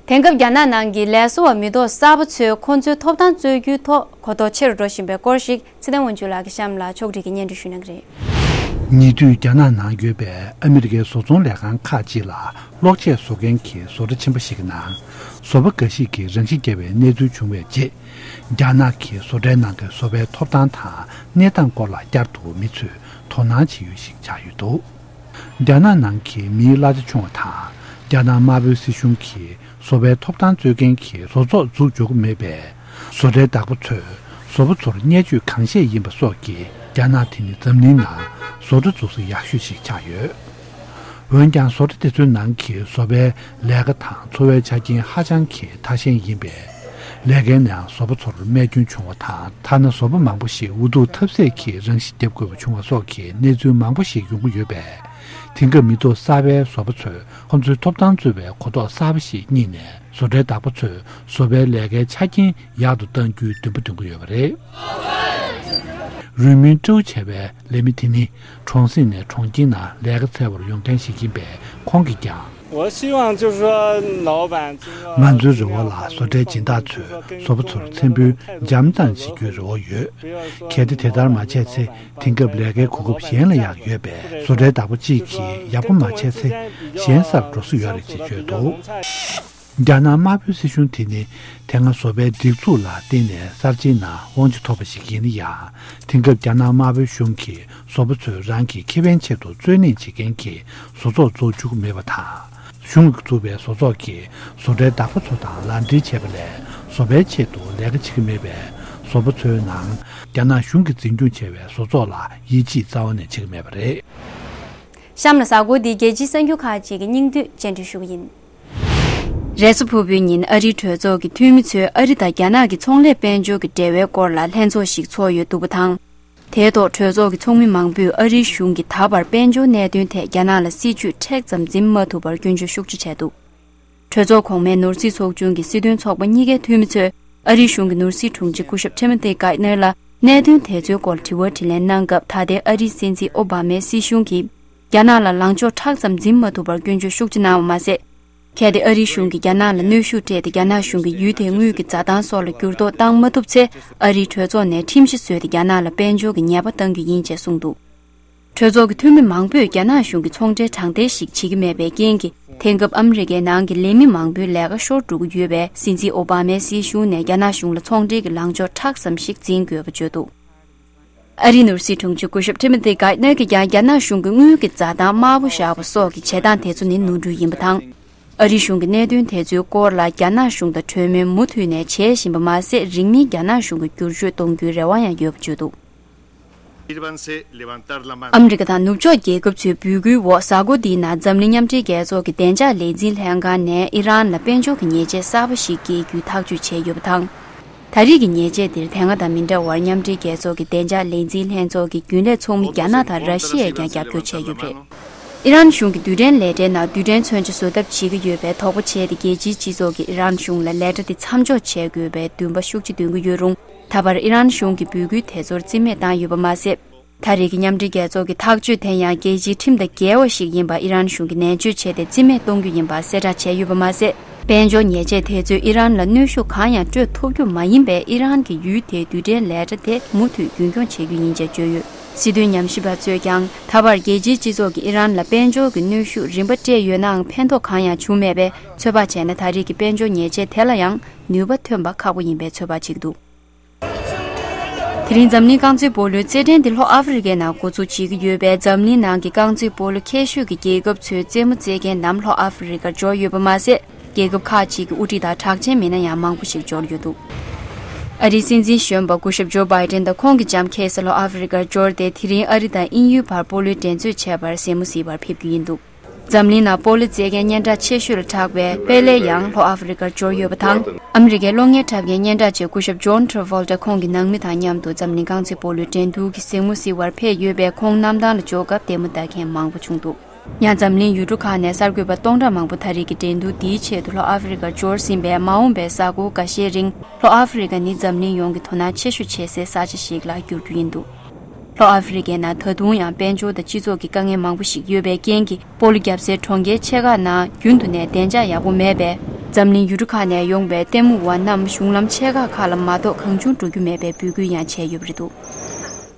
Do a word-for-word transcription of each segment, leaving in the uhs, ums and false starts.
དེང་སྐབས་རྒྱ་ནག་ནང་གི་ལས་བཟོ་བ་མི་ཐོག་གསར་པ་ཚོས་ཁོང་ཚོའི་ཐོབ་ཐང་རྩོད་རྒྱུའི་ཐོག་གོ་རྟོགས་ཆེ་རུ་འགྲོ་བཞིན་པའི་སྐོར་ཞིག་ཚེ་བརྟན་དབང་ཕྱུག་ལགས་ཀྱིས་གཤམ་ལ་ཕྱོགས་སྒྲིག་གིས་སྙན་སྒྲོན་ཞུ་གནང་གི་རེད། ཉེ་དུས་རྒྱ་ནག་ནང་ཡོད་པའི་ཨ་མི་རི་ཀའི་བཟོ་ཚོང་ལས་ཁང་ཁག་ཅིག་ལ་གློག་ཆས་བཟོ་མཁན་གྱི་བཟོ་གྲྭ་ཆེན་པོ་ཞིག་གི་ནང་བཟོ་པ་འགའ་ཞིག་གིས་རང་ཤི་བརྒྱབ་པའི་གནས་ཚུལ་བྱུང་བའི་རྗེས། རྒྱ་ནག་གི་བཟོ་གྲྭའི་ནང་གི་བཟོ་པའི་ཐོབ་ཐང་དང་གནས་སྟངས་སྐོར་ལ་བསྐྱར་དུ་མི་ཚོས་དོ་སྣང་བྱེད་ཡུལ་ཞིག་ཆགས་ཡོད་འདུག་རྒྱ་ནག་ནང་གི་མིའི་གླ་ཆ་ཆུང་བ་དང་རྒྱ་ནག་དམར་པོའི་སྲིད་གཞུང་གིས་བཟོ་པའི་ཐོབ་ཐང་རྩོད་མཁན་གྱི་བཟོ་ཚོགས་འཛུགས་འཇུག་གི་མེད་པས། བཟོ་གྲྭའི་བདག་པོ་ཚོས་བཟོ་པ་ཚོར་བརྙས་བཅོས་གང་བཤད་ཡིན་པ་སོགས་ཀྱིས་རྒྱ་ནག་དེ་ནི་འཛམ་གླིང་ནང་བཟོ་གྲྭ་འཛུགས་ས་ཡག་ཤོས་ཤིག་ཆགས་ཡོད། འོན་ཀྱང་བཟོ་གྲྭ་དེ་ཚོའི་ནང་གི་བཟོ་པའི་ལས་ཀ་དང་འཚོ་བའི་ཆ་རྐྱེན་ཧ་ཅང་གི་ཐ་ཞན་ཡིན་པས། ལས་ཀའི་ནང་བཟོ་པ་ཚོར་རྨས་སྐྱོན་བྱུང་བ་དང་ཐ་ན་བཟོ་པ་མང་པོ་ཞིག་འུ་ཐུག་ཐབས་ཟད་ཀྱིས་རང་ཤི་བརྒྱབ་དགོས་པ་བྱུང་བ་སོགས་ཀྱི་གནས་ཚུལ་མང་པོ་ཞིག་ཡོང་གི་ཡོད་པས། དེང་སྐབས་མི་ཐོག་གསར་པའི་བཟོ་པ་ཚོས་ཁོ་ཚོའི་ཐོབ་ཐང་རྩོད་པའི་གོ་རྟོགས་གསར་པ་ཞིག་རྙེད་ནས་བཟོ་གྲྭའི་བདག་པོ་ཚོས་བཟོ་པའི་ལས་ཀའི་ཆ་རྐྱེན་ཡག་ཏུ་གཏང་རྒྱུའི་འདུན་པ་འདོན་གྱི་ཡོད་པ་རེད། རུས་མིང་ཀྲོའུ་བྱ་བའི་ལས་མི་དེ་ནི་གྲོང་གསེབ་ནས་གྲོང་ཁྱེར་ནང་ལས་ཀ་འཚོལ་བར་ཡོང་མཁན་ཞིག་ཡིན་པས། ཁོང་གིས་ཀྱང་། 我希望就是说，老板经过 ང་ཚོའི་རེ་བ་ལ་བཟོ་གྲྭའི་སྦྱིན་བདག་ཚོས་བཟོ་པ་ཚོར་མཚན་ཕུད་འཇམ་ཙམ་བྱེད་རྒྱུའི་རེ་བ་ཡོད། གལ་ཏེ་དེ་ལྟར་མ་བྱས་ཚེ། དེང་སྐབས་ལས་ཀའི་གོ་སྐབས་གཞན་ལ་ཡང་ཡོད་པས། བཟོ་གྲྭའི་བདག་པོ་གཅིག་གིས་ཡག་པོ་མ་བྱས་ཚེ། གཞན་སར་འགྲོ་ས་ཡོད་རེད་ཅེས་བརྗོད་འདུག་རྒྱ་ནག་དམར་པོའི་སྲིད་གཞུང་དེ་ནི་དེ་སྔ་བཟོ་པའི་སྒྲིག་འཛུགས་ལ་བརྟེན་ནས་གསར་བརྗེའི་ནང་དབང་ཆ་ཐོབ་པ་ཞིག་ཡིན་ན་ཡང་། དེང་སྐབས་རྒྱ་ནག་དམར་པོའི་གཞུང་གིས་བཟོ་པ་ཚོས་རང་གི་ཁེ་ཕན་ཆེད་དུ་རྩོད་གླེང་བྱེད་མཁན་གྱི་བཟོ་ཚོགས་འཛུགས་བཅུག་གི་མེད་པ་དང་། གཞུང་གིས་བཙུགས་པའི་བཟོ་ཚོགས་ཀྱིས་བཟོ་གྲྭའི་བདག་པོ་ཚོ་དང་ལག་འབྲེལ་བྱས་པ་ལས་བཟོ་པའི་ཆེད་དུ་ལས་ཀ་བྱེད་ཀྱི་མེད་པས། བཟོ་པ་ཚོའི་ནང་རྒྱ་ནག་གཞུང་གིས་འཛིན་སྐྱོང་བྱས་པའི་བཟོ་ཚོགས་ལ་ཡིད་ཆེས་རྩ་བ་ནས་བྱེད་ཀྱི་མེད་པ་རེད། གཤམ་ལ་གཟའ་འཁོར་འདིའི་རྒྱལ་སྤྱིའི་གསར་འགྱུར་ཁག་ཅིག་གི་སྙིང་བསྡུས་སྤྱན་འབུལ་ཞུ་གི་ཡིན། རེས་གཟའ་ཕུར་བུའི་ཉིན་ཨ་རིའི་གྲོས་ཚོགས་ཀྱི་འཐུས་མི་ཚོས་ཨ་རི་དང་རྒྱ་ནག་གི་ཚོང་ལས་དཔལ་འབྱོར་གྱི་འབྲེལ་བའི་སྐོར་ལ་ལྷན་ཚོགས་ཤིག་ཚོགས་ཡོད་འདུག་པ་དང་། དེའི་ཐོག་གྲོས་ཚོགས་ཀྱི་ཚོགས་མི་མང་པོས་ཨ་རིའི་གཞུང་གིས་ད་བར་དཔལ་འབྱོར་གནད་དོན་ཐད་རྒྱ་ནག་ལ་སྲིད་ཇུས་མཁྲེགས་ཙམ་འཛིན་མ་ཐུབ་པར་སྐྱོན་བརྗོད་ཤུགས་ཆེ་བྱས་འདུག་གྲོས་ཚོགས་གོང་མའི་ནོར་སྲིད་ཚོགས་ཆུང་གི་སྲིད་དོན་ཚོགས་པ་གཉིས་ཀའི་འཐུས་མི་ཚོས་ཨ་རིའི་གཞུང་གི་ནོར་སྲིད་དྲུང་ཆེ་སྐུ་ཞབས་ཊི་མོ་ཐི་གྷར་ནར་ལ་གནད་དོན་དེ་ཚོའི་སྐོར་དྲི་བ་དྲིས་ལན་གནང་སྐབས། ད་ལྟའི་ཨ་རིའི་སྲིད་འཛིན་ཨོ་བྷ་མའི་སྲིད་གཞུང་གིས་རྒྱ་ནག་ལ་ལངས་ཕྱོགས་མཁྲེགས་ཙམ་འཛིན་མ་ཐུབ་པར་སྐྱོན་བརྗོད་ཤུགས་ཆེ་གནང་བ་མ་ཟད། གལ་ཏེ་ཨ་རིའི་གཞུང་གིས་རྒྱ་ནག་ལ་གནོན་ཤུགས་སྤྲད་དེ་རྒྱ་ནག་གཞུང་གིས་ཡུལ་དེའི་དངུལ་གྱི་འཛའ་ཐང་སོགས་ལ་འགྱུར་ལྡོག་བཏང་མ་ཐུབ་ཚེ། ཨ་རིའི་གྲོས་ཚོགས་ནས་ཁྲིམས་གཞི་བཟོས་ཏེ་རྒྱ་ནག་ལ་དཔལ་འབྱོར་གྱི་ཉེས་པ་གཏང་རྒྱུ་ཡིན་ཅེས་གསུངས་འདུག་གྲོས་ཚོགས་ཀྱི་འཐུས་མི་མང་པོས་རྒྱ་ནག་གཞུང་གིས་ཚོང་འབྲེལ་དྲང་བདེན་ཞིག་བྱེད་ཀྱི་མེད་པའི་རྐྱེན་གྱིས། དེང་སྐབས་ཨ་མི་རི་ཀའི་ནང་གི་ལས་མི་མང་པོའི་ལས་ཀ་ཤོར་འགྲོ་གི་ཡོད་པས། སྲིད་འཛིན་ཨོ་བྷ་མའི་སྲིད་གཞུང་ནས་རྒྱ་ནག་གཞུང་ལ་ཚོང་འབྲེལ་གྱི་ལངས་ཕྱོགས་མཁྲེགས་ཙམ་ཞིག་འཛིན་དགོས་པ་བརྗོད་འདུག་ཨ་རིའི་ནོར་སྲིད་དྲུང་ཆེ་སྐུ་ཞབས་ཊི་མོ་ཐི་གྷར་ནར་གྱིས་ཀྱང་རྒྱ་ནག་གཞུང་གིས་དངུལ་གྱི་འཛའ་ཐང་དམའ་པོ་བཞག་པ་སོགས་ཀྱི་བྱེད་སྟངས་དེ་ཚོ་ནི་ནོར་འཁྲུལ་ཡིན་པ་དང་། ཨ་རིའི་གཞུང་གིས་གནད་དོན་དེ་ཚོའི་སྐོར་ལ་རྒྱ་ནག་གཞུང་དང་གྲོས་མོལ་མུ་མཐུད་ནས་བྱེད་བཞིན་པ་མ་ཟད། རིང་མིན་རྒྱ་ནག་གཞུང་གིས་བསྒྱུར་བཅོས་གཏོང་རྒྱུའི་རེ་བ་ཡང་ཡོད་པ་བརྗོད་འདུག་ཨ་མི་རི་ཀ་དང་ནུབ་ཕྱོགས་རྒྱལ་ཁབ་ཚོའི་འབོད་སྐུལ་འོག་གཟའ་འཁོར་འདིའི་ནང་འཛམ་གླིང་མཉམ་འབྲེལ་རྒྱལ་ཚོགས་ཀྱི་བདེ་འཇགས་ལས་འཛིན་ལྷན་ཁང་ནས་ཨི་རན་ལ་དཔལ་འབྱོར་གྱི་ཉེས་ཆད་གསར་པ་ཞིག་འགེལ་རྒྱུའི་ཐག་གཅོད་བྱས་ཡོད་པ་དང་། ད་རེས་ཀྱི་ཉེས་ཆད་འདིར་དེ་སྔ་དང་མི་འདྲ་བར་མཉམ་འབྲེལ་རྒྱལ་ཚོགས་ཀྱི་བདེ་འཇགས་ལས་འཛིན་ལྷན་ཚོགས་ཀྱི་རྒྱུན་ལས་ཚོགས་མི་རྒྱ་ནག་དང་ར་ཤི་ཡས་ཀྱང་རྒྱབ་སྐྱོར་བྱས་ཡོད་པ་རེད། ཨི་རན་གཞུང་གིས་རྡུལ་ཕྲན་ལས་གྲྭའི་ནང་རྡུལ་ཕྲན་མཚོན་ཆ་བཟོ་ཐབས་བྱེད་ཀྱི་ཡོད་པའི་དོགས་པ་བྱས་ཏེ། རྒྱལ་སྤྱིའི་སྤྱི་ཚོགས་ཀྱིས་ཨི་རན་གཞུང་ལ་ལས་གྲྭ་དེ་མཚམས་འཇོག་བྱེད་དགོས་པའི་འདུན་པ་ཤུགས་ཆེ་འདོན་གྱི་ཡོད་རུང་། ད་བར་ཨི་རན་གཞུང་གི་འབོད་སྐུལ་དེ་ཚོར་རྩིས་མེད་བཏང་ཡོད་པ་མ་ཟད། ད་རེས་ཀྱི་མཉམ་འབྲེལ་རྒྱལ་ཚོགས་ཀྱི་ཐག་གཅོད་དེ་ཡང་རྒྱལ་སྤྱིའི་ཁྲིམས་དང་འགལ་བ་ཞིག་ཡིན་པ་ཨི་རན་གཞུང་གིས་ནན་བརྗོད་བྱས་ཏེ། རྩིས་མེད་གཏོང་རྒྱུ་ཡིན་པ་གསལ་བསྒྲགས་བྱས་ཡོད་པ་མ་ཟད། དཔལ་འབྱོར་ཉེས་ཆད་དེ་ཚོས་ཨི་རན་ལ་གནོན་ཤུགས་གང་ཡང་སྤྲོད་ཐུབ་རྒྱུ་མ་ཡིན་པས། ཨི་རན་གྱིས་ཡུལ་དེའི་རྡུལ་ཕྲན་ལས་གྲྭ་དེ་མུ་མཐུད་རྒྱུན་འཁྱོངས་བྱེད་རྒྱུ་ཡིན་ཅེས་བརྗོད་ཡོད། སྲིད་དོན་ཉམས་ཞིབ་པ་ཚོས་ཀྱང་། ད་བར་རྒྱལ་སྤྱིའི་སྤྱི་ཚོགས་ཀྱིས་ཨི་རན་ལ་དཔལ་འབྱོར་གྱི་གནོན་ཤུགས་རིམ་པ་སྤྲད་ཡོད་ནའང་། ཕན་ཐོགས་གང་ཡང་བྱུང་མེད་པས། ཚོད་དཔག་བྱས་ན། ད་རེས་ཀྱི་དཔལ་འབྱོར་ཉེས་ཆད་དེ་ལ་ཡང་ནུས་པ་ཐོན་པ་ཁག་པོ་ཡིན་པའི་ཚོད་དཔག་བྱེད་ཀྱི་འདུག་དེ་རིང་འཛམ་གླིང་རྐང་རྩེད་སྤོ་ལོའི་རྩེད་འགྲན་དེ་ལྷོ་ཨ་ཧྥེ་རི་ཀའི་ནང་འགོ་འཛུགས་བྱེད་ཀྱི་ཡོད་པས། འཛམ་གླིང་ནང་གི་རྐང་རྩེད་སྤོ་ལོ་མཁས་ཤོས་ཀྱི་རྒྱལ་ཁབ་ཚོའི་རྩེད་མོ་རྩེད་མཁན་རྣམས་ལྷོ་ཨ་ཧྥེ་རི་ཀར་འབྱོར་ཡོད་པ་མ་ཟད། རྒྱལ་ཁབ་ཁག་ཅིག་གི་དབུ་ཁྲིད་དང་གྲགས་ཅན་མི་སྣ་ཡང་མང་པོ་ཞིག་འབྱོར་ཡོད་འདུག་ཨ་རིའི་སྲིད་འཛིན་གཞོན་པ་སྐུ་ཞབས་ཇོ་བྷའི་ཌེན་དང་ཁོང་གི་ལྕམ་ཁེ་སི་ལྷོ་ཨ་ཧྥེ་རི་ཀར་འབྱོར་ཏེ། དེ་རིང་ཨ་རི་དང་དབྱིན་ཡུལ་བར་སྤོ་ལོའི་འགྲན་རྩོད་བྱེད་པར་གཟིགས་མོ་གཟིགས་པར་ཕེབས་རྒྱུ་ཡིན་འདུག་འཛམ་གླིང་ནང་སྤོ་ལོ་རྩེད་མཁན་སྙན་གྲགས་ཆེ་ཤོས་ལ་གྲགས་པའི་པེ་ལེ་ཡང་ལྷོ་ཨ་ཧྥེ་རི་ཀར་འབྱོར་ཡོད་པ་དང་། ཨ་མི་རི་ཀའི་གློག་བརྙན་འཁྲབ་མཁན་སྙན་གྲགས་ཅན་སྐུ་ཞབས་ཇོན་ཊྲ་ཝོལ་ཊ་ཁོང་གི་ནང་མི་དང་མཉམ་དུ་འཛམ་གླིང་རྐང་རྩེད་སྤོ་ལོའི་འགྲན་བསྡུར་གྱི་གཟིགས་མོ་གཟིགས་པར་ཕེབས་ཡོད་པས། ཁོང་གནམ་ཐང་ལ་འབྱོར་སྐབས་ལྟད་མོ་ལྟ་མཁན་མང་པོ་བྱུང་འདུག་ཡང་འཛམ་གླིང་ཡུལ་གྲུ་ཁག་ནས་གསར་འགོད་པ་སྟོང་ཕྲག་མང་པོ་ད་རེས་ཀྱི་འགྲན་བསྡུར་འདིའི་ཆེད་དུ་ལྷོ་ཨ་ཧྥེ་རི་ཀར་འབྱོར་ཟིན་པས། མ་འོངས་པའི་གཟའ་འཁོར་འགའ་ཤས་རིང་ལྷོ་ཨ་ཧྥེ་རི་ཀ་ནི་འཛམ་གླིང་ཡོངས་ཀྱི་དོ་སྣང་ཆེ་ཤོས་བྱེད་སའི་ས་ཆ་ཞིག་ལ་འགྱུར་རྒྱུ་ཡིན་འདུག་ལྷོ་ཨ་ཧྥེ་རི་ཀའི་ནང་ད་དུང་ཡང་དཔལ་འབྱོར་དང་སྤྱི་ཚོགས་ཀྱི་དཀའ་ངལ་མང་པོ་ཞིག་ཡོད་པའི་རྐྱེན་གྱིས། སྤོ་ལོ་རྒྱབ་སའི་གྲོང་ཁྱེར་ཆེ་ཁག་ནང་རྒྱུན་དུ་ནས་བདེ་འཇགས་ཡག་པོ་མེད་པས། འཛམ་གླིང་ཡུལ་གྲུ་ཁག་ནས་ཡོང་པའི་ལྟད་མོ་བ་རྣམས་གཞུང་ལམ་ཆེ་ཁག་ཁག་ལ་མ་གཏོགས་གང་བྱུང་འགྲོ་རྒྱུ་མེད་པའི་འབོད་སྐུལ་ཡང་བྱས་ཡོད་པ་རེད་འདུག་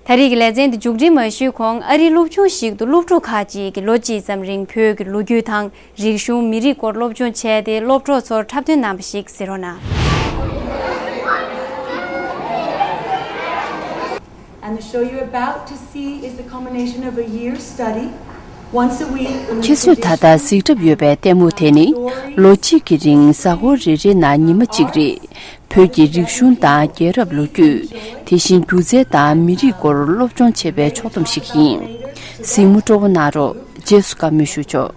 ད་རེས་ཀྱི་ལེ་ཚན་འདི་མཇུག་སྒྲིལ་མ་ཞུས་གོང་ཨ་རིའི་སློབ་ཆུང་ཞིག་ཏུ་སློབ་ཕྲུག་ཁག་ཅིག་གིས་ལོ་གཅིག་ཙམ་རིང་བོད་ཀྱི་ལོ་རྒྱུས་དང་། རིག་གཞུང་། མི་རིགས་སྐོར་སློབ་སྦྱོང་བྱས་ཏེ་སློབ་གྲོགས་ཚོར་འཁྲབ་སྟོན་གནང་བ་ཞིག་གཟིགས་རོགས་གནང་། And the show you're about to see is the culmination of a year's study. Once a week, ཁྱེད་ཚོས་ད་ལྟ་གཟིགས་གྲབས་ཡོད་པའི་ལྟད་མོ་དེ་ནི་ལོ་གཅིག་གི་རིང་གཟའ་འཁོར་རེ་རེའི་ནང་ཉི་མ་གཅིག་རེ་བོད་ཀྱི་རིག་གཞུང་དང་རྒྱལ་རབས་ལོ་རྒྱུས། དེ་བཞིན་སྒྱུ་རྩལ་དང་མི་རིགས་སྐོར་སློབ་སྦྱོང་བྱེད་པའི་ཕྱོགས་བསྡོམས་ཤིག་ཡིན། གཟིགས་མོ་སྤྲོ་པོ་གནང་རོགས། རྗེས་སུ་བཀའ་མོལ་ཞུ་ཆོག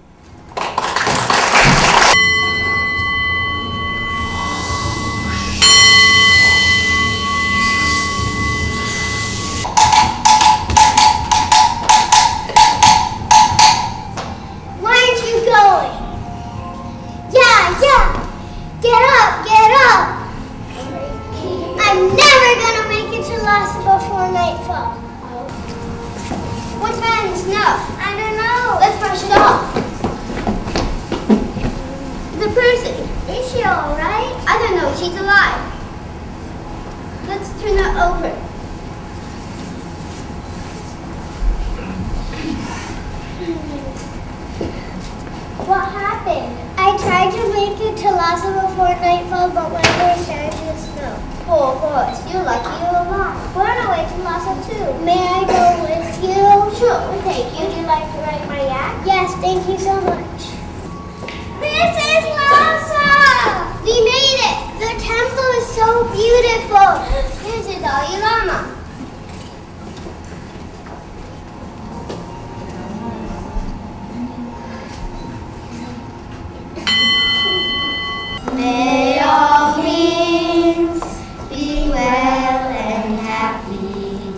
Why aren't you going? Yeah, yeah. Get up, get up. I'm never gonna make it to Lhasa before nightfall. What's behind the snow? I don't know. Let's brush it off. The person, is she all right? I don't know. She's alive. Let's turn her over. What happened? I tried to make it to Lhasa before nightfall, but my horse died in the snow. Poor horse, you're lucky you're alive. We're on our way to Lhasa too. May I go with you? Sure, we'll take you. Would you like to ride my yak? Yes, thank you so much. This is Lhasa! We made it! The temple is so beautiful! Here's the Dalai Lama. May all beings be well and happy.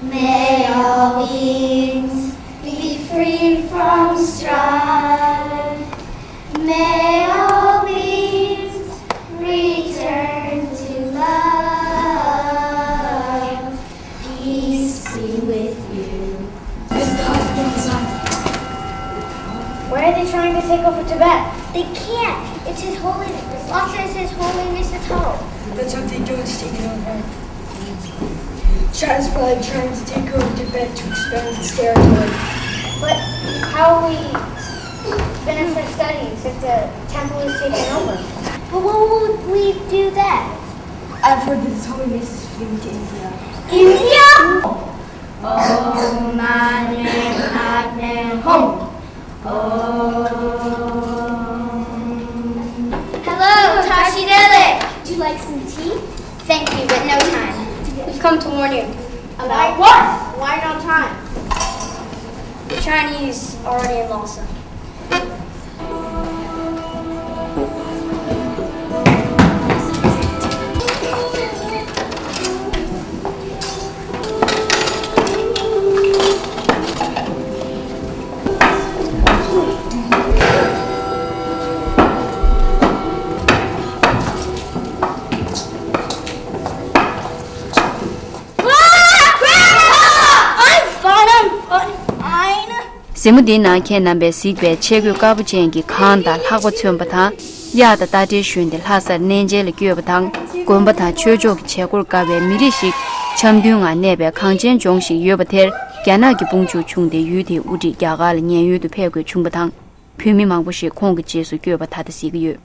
May all beings be free from strife. May all beings return to love. Peace be with you. Why are they trying to take over Tibet? They can't. It's His Holiness. Lhasa is His Holiness's home. That's what they're doing, is taking over. China's probably trying to take over Tibet to expand its territory. But how will we finish our studies if the temple is taken over? But what would we do then? I've heard that His Holiness is fleeing to India. India? Om Mani Padme Hum. Om. Hello, Tashi Dele. Would you like some tea? Thank you, but no time. We've come to warn you. About what? Why no time? The Chinese already in Lhasa. གཟིགས་མོ་འདིའི་ནང་ཁྱེད་རྣམ་པས་གཟིགས་པའི་ཆས་གོས་དཀར་པོ་ཅན་གྱི་གངས་དང་ལྷགས་པ་མཚོན་པ་དང་། གཡག་དང་རྟ་དྲེལ་ཞོན་ཏེ་ལྷ་སར་གནས་མཇལ་ལ་བསྐྱོད་པ་དང་། དགོན་པ་དང་ཆོས་ཕྱོགས་ཀྱི་བྱེད་སྒོར་དགའ་བའི་མི་རིགས་ཤིག་འཆམ་མཐུན་ངང་གནས་པའི་གངས་ཅན་ལྗོངས་ཤིག་ཡོད་པ་དེར། རྒྱ་ནག་གི་དཔུང་འཇུག་བྱུང་སྟེ་ཡུལ་དེའི་དབུ་ཁྲིད་རྒྱ་གར་ལ་ཉེན་གཡོལ་དུ་ཕེབས་དགོས་བྱུང་བ་དང་། བོད་མི་མང་པོ་ཞིག་ཁོང་གི་རྗེས་སུ་བསྐྱོད་པ་ད་ལྟ་གཟིགས་ཀྱི་ཡོད།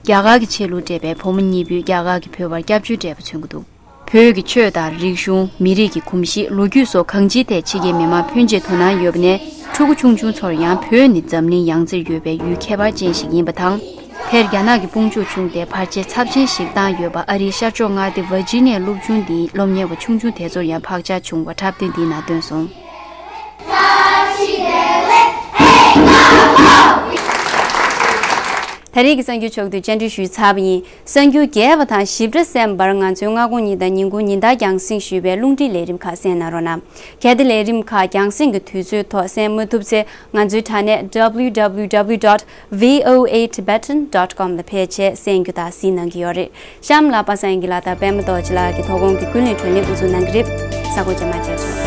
རྒྱ་གར་གྱི་ཆོས་ལུགས་འབྲེལ་བའི་བུ་མོ་གཉིས་པོས་རྒྱ་གར་གྱི་བོད་པར་སྐྱབས་བཅོལ་འབྲེལ་བ་མཚོན་གྱི་འདུག་བོད་ཀྱི་ཆོས་དང་རིག་གཞུང་། མི་རིགས་ཀྱི་གོམས་གཤིས། ལོ་རྒྱུས་སོགས་གང་ཅིའི་ཐད་ཕྱི་རྒྱལ་མི་མང་ཕོན་ཆེ་དོ་སྣང་ཡོད་པ་ནས། ཕྲུ་གུ་ཆུང་ཆུང་ཚོར་ཡང་བོད་ནི་འཛམ་གླིང་ཡང་རྩེར་ཡོད་པའི་ཡུལ་ཁྱད་པར་ཅན་ཞིག་ཡིན་པ་དང་། དེར་རྒྱ་ནག་གི་དཔུང་འཇུག་བྱུང་སྟེ་བར་ཆད་ཚབས་ཆེན་ཞིག་བཏང་ཡོད་པ་ཨ་རིའི་ཤར་ཕྱོགས་མངའ་སྡེ་ཝར་ཇི་ནི་ཡའི་སློབ་ཆུང་འདིའི་སློབ་གཉེར་བ་ཆུང་ཆུང་དེ་ཚོར་ཡང་བག་ཆགས་བྱུང་བ་འཁྲབ་སྟོན་འདིའི་ནང་བཏོན་སོང་། ད་རེས་ཀྱི་གསར་འགྱུར་ཕྱོགས་བསྡུས་བཅར་འདྲི་ཞུས་ཚར་བ་ཡིན། གསར་འགྱུར་རྒྱས་པ་དང་ཞིབ་ཕྲ་གསན་པར་ང་ཚོའི་སྔ་དགོང་ཉིན་དང་ཉིན་གུང་ཉིན་ལྟར་རྒྱང་སྲིང་ཞུས་པའི་རླུང་འཕྲིན་ལས་རིམ་ཁག་གསན་གནང་རོགས་གནང་། གལ་ཏེ་ལས་རིམ་ཁག་རྒྱང་སྲིང་གི་དུས་ཚོད་ཐོག་གསན་མ་ཐུབ་ཚེ། ང་ཚོའི་དྲ་གནས་W W W dot V O A Tibetan dot com ལ་ཕེབས་བྱས་གསན་རྒྱུ་དང་གཟིགས་གནང་གི་ཡོད་རེད། གཤམ་ལ་པ་སངས་དབྱངས་སྐྱིད་ལགས་དང་པད་མ་རྡོ་རྗེ་ལགས་ཀྱིས་དོ་དགོང་གི་ཀུན་གླེང་བགྲོ་གླེང་དབུ་འཛུགས་གནང་གི་རེད། གཟའ་འཁོར་རྗེས་མར་མཇལ་ཆོག